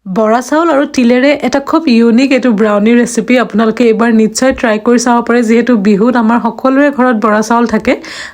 বৰা চাউল আৰু তিলেৰে এটা খুব ইউনিক এইটো ব্ৰাউনি ৰেচিপি। আপোনালোকে এইবাৰ নিশ্চয় ট্ৰাই কৰি চাব পাৰে, যিহেতু বিহুত আমাৰ সকলোৰে ঘৰত বৰা চাউল থাকে।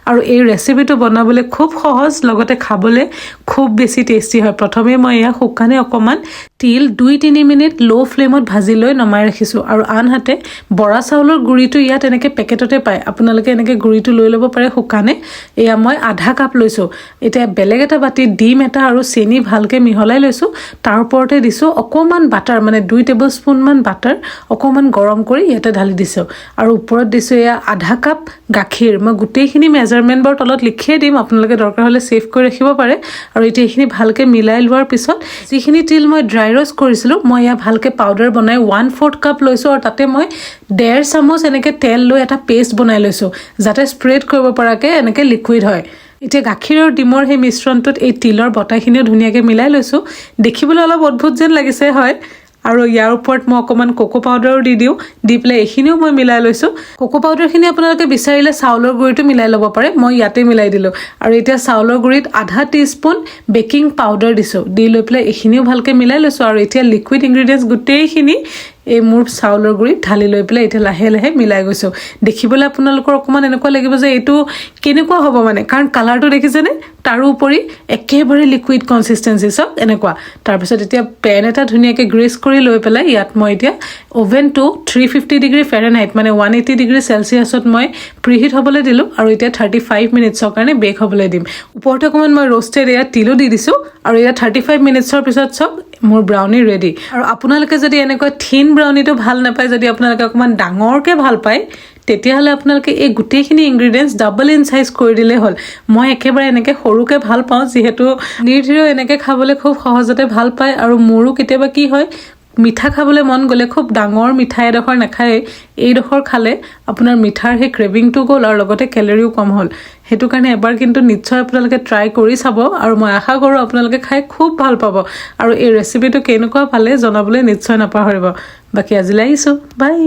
আৰু এই ৰেচিপিটো বনাবলৈ খুব সহজ, লগতে খাবলৈ খুব বেছি টেষ্টি হয়। প্ৰথমে মই এয়া শুকানে অকণমান তিল 2-3 মিনিট ল' ফ্লেমত ভাজি লৈ নমাই ৰাখিছোঁ। আৰু আনহাতে বৰা চাউলৰ গুড়িটো ইয়াত এনেকৈ পেকেটতে পায়, আপোনালোকে এনেকৈ গুড়িটো লৈ ল'ব পাৰে শুকানে। এয়া মই আধা কাপ লৈছোঁ। এতিয়া বেলেগ এটা বাতিত ডিম এটা আৰু চেনি ভালকৈ মিহলাই লৈছোঁ। তাৰ ওপৰতে দিছোঁ অকণমান বাটাৰ, মানে 2 টেবুল স্পুনমান বাটাৰ অকণমান গৰম কৰি ইয়াতে ঢালি দিছোঁ। আৰু ওপৰত দিছোঁ এয়া আধা কাপ গাখীৰ। মই গোটেইখিনি মেজাৰমেণ্ট বাৰু তলত লিখিয়ে দিম, আপোনালোকে দৰকাৰ হ'লে ছেভ কৰি ৰাখিব পাৰে। আৰু এতিয়া এইখিনি ভালকৈ মিলাই লোৱাৰ পিছত যিখিনি তিল মই ড্ৰাই ৰ'ষ্ট কৰিছিলোঁ, মই এয়া ভালকৈ পাউডাৰ বনাই 1/4 কাপ লৈছোঁ। আৰু তাতে মই 1.5 চামুচ এনেকৈ তেল লৈ এটা পেষ্ট বনাই লৈছোঁ, যাতে স্প্ৰেড কৰিব পৰাকৈ এনেকৈ লিকুইড হয়। এতিয়া গাখীৰ আৰু ডিমৰ সেই মিশ্ৰণটোত এই তিলৰ বটাখিনিও ধুনীয়াকৈ মিলাই লৈছোঁ। দেখিবলৈ অলপ অদ্ভুত যেন লাগিছে হয়। আৰু ইয়াৰ ওপৰত মই অকণমান কোকো পাউডাৰো দি দিওঁ। দি পেলাই এইখিনিও মই মিলাই লৈছোঁ। কোকো পাউডাৰখিনি আপোনালোকে বিচাৰিলে চাউলৰ গুড়িটো মিলাই ল'ব পাৰে, মই ইয়াতে মিলাই দিলোঁ। আৰু এতিয়া চাউলৰ গুড়িত আধা টিস্পুন বেকিং পাউডাৰ দিছোঁ। দি লৈ পেলাই এইখিনিও ভালকৈ মিলাই লৈছোঁ। আৰু এতিয়া লিকুইড ইনগ্ৰিডিয়েণ্টছ গোটেইখিনি এই মোৰ চাউলৰ গুড়িত ঢালি লৈ পেলাই এতিয়া লাহে লাহে মিলাই গৈছোঁ। দেখিবলৈ আপোনালোকৰ অকণমান এনেকুৱা লাগিব যে এইটো কেনেকুৱা হ'ব মানে, কাৰণ কালাৰটো দেখিছেনে? তাৰোপৰি একেবাৰে লিকুইড কনচিষ্টেঞ্চি, চব এনেকুৱা। তাৰপিছত এতিয়া পেন এটা ধুনীয়াকৈ গ্ৰীচ কৰি লৈ পেলাই ইয়াত মই এতিয়া অ'ভেনটো 350 ডিগ্ৰী ফেৰেনহাইট, মানে 180 ডিগ্ৰী চেলচিয়াছত মই প্ৰিহিট হ'বলৈ দিলোঁ। আৰু এতিয়া 35 মিনিটছৰ কাৰণে বেক হ'বলৈ দিম। ওপৰতে অকণমান মই ৰ'ষ্টেড এয়া তিলো দি দিছোঁ। আৰু এতিয়া 35 মিনিটছৰ পিছত চব মোৰ ব্ৰাউনি ৰেডি। আৰু আপোনালোকে যদি এনেকুৱা থিন ব্ৰাউনিটো ভাল নাপায়, যদি আপোনালোকে অকণমান ডাঙৰকৈ ভাল পায়, তেতিয়াহ'লে আপোনালোকে এই গোটেইখিনি ইনগ্ৰিডিয়েণ্টছ ডাবল ইন চাইজ কৰি দিলেই হ'ল। মই একেবাৰে এনেকৈ সৰুকৈ ভাল পাওঁ, যিহেতু নিৰ্ধীৰেও এনেকৈ খাবলৈ খুব সহজতে ভাল পায়। আৰু মোৰো কেতিয়াবা কি হয়, মিঠা খাবলৈ মন গ'লে খুব ডাঙৰ মিঠাই এডোখৰ নাখায়, এইডোখৰ খালে আপোনাৰ মিঠাৰ সেই ক্ৰেভিংটো গ'ল আৰু লগতে কেলৰিও কম হ'ল। সেইটো কাৰণে এবাৰ কিন্তু নিশ্চয় আপোনালোকে ট্ৰাই কৰি চাব আৰু মই আশা কৰোঁ আপোনালোকে খাই খুব ভাল পাব। আৰু এই ৰেচিপিটো কেনেকুৱা পালে জনাবলৈ নিশ্চয় নাপাহৰিব। বাকী আজিলৈ আহিছোঁ, বাই।